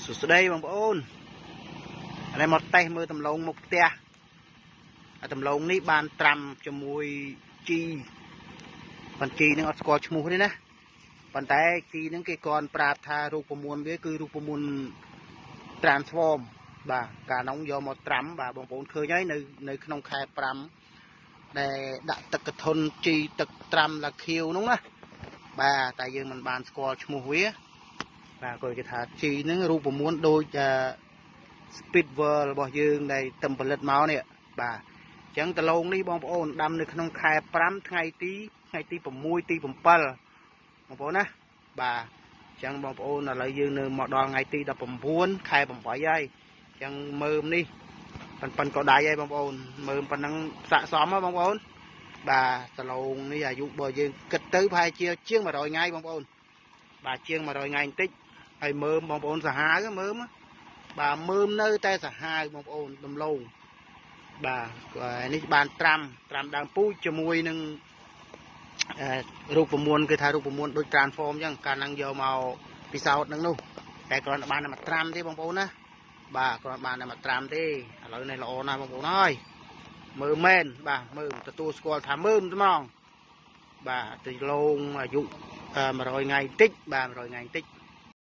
សួស្តីបងប្អូនឥឡូវមកតេស្តមើលដំឡូងមុខផ្ទះអាដំឡូងនេះបានត្រាំជាមួយជីប៉ុន្តែជីនឹងអត់ស្គាល់ឈ្មោះទេណាប៉ុន្តែជីនឹងគេគ្រាន់ប្រាប់ថារូបមន្តវាគឺរូបមន្ត transform បាទកាលនោះយកមកត្រាំបាទបងប្អូនឃើញហើយនៅក្នុងខែ5ដែលដាក់ទឹកកធុនជីទឹកត្រាំឡាខៀវនោះណាបាទតែយើងមិនបានស្គាល់ឈ្មោះវាបាទគាត់គេថាជីហ្នឹងរូបមន្តដូច Speed World របស់យើងដែលទំផលិតមកនេះបាទអញ្ចឹងដលងនេះបងប្អូនដាំនៅក្នុងខែ5ថ្ងៃទី6ទី7បងប្អូនណាបាទអញ្ចឹងបងប្អូនឥឡូវយើងនៅមកដល់ថ្ងៃទី19ខែ8ហើយអញ្ចឹងមើមនេះប៉ិនប៉ិនក៏ដៃហើយបងប្អូនមើមប៉ុណ្ណឹងស័កសមហ៎បងប្អូនបាទដលងនេះអាយុបើយើងគិតទៅប្រហែលជាជាង100ថ្ងៃបងប្អូនបាទជាង100ថ្ងៃបន្តិចហើយមើមបងប្អូនសាហាវមើមបាទមើមនៅតែសាហាវបងប្អូនដំឡូងបាទនេះបានត្រាំត្រាំដើមពូជជាមួយនឹងរូបមន្តគឺថារូបមន្តដូច transform អញ្ចឹងកាលហ្នឹងយកមកពិសោធន៍នឹងនោះតែគ្រាន់តែបានតែមួយត្រាំទេបងប្អូនណាបាទគ្រាន់បានតែមួយត្រាំទេឥឡូវនេះល្អណាស់បងប្អូនហើយមើលមែនបាទមើលទទួលស្គាល់ថាមើមត្មងបាទទៅឡងអាយុ100ថ្ងៃតិចបាទ100ថ្ងៃតិច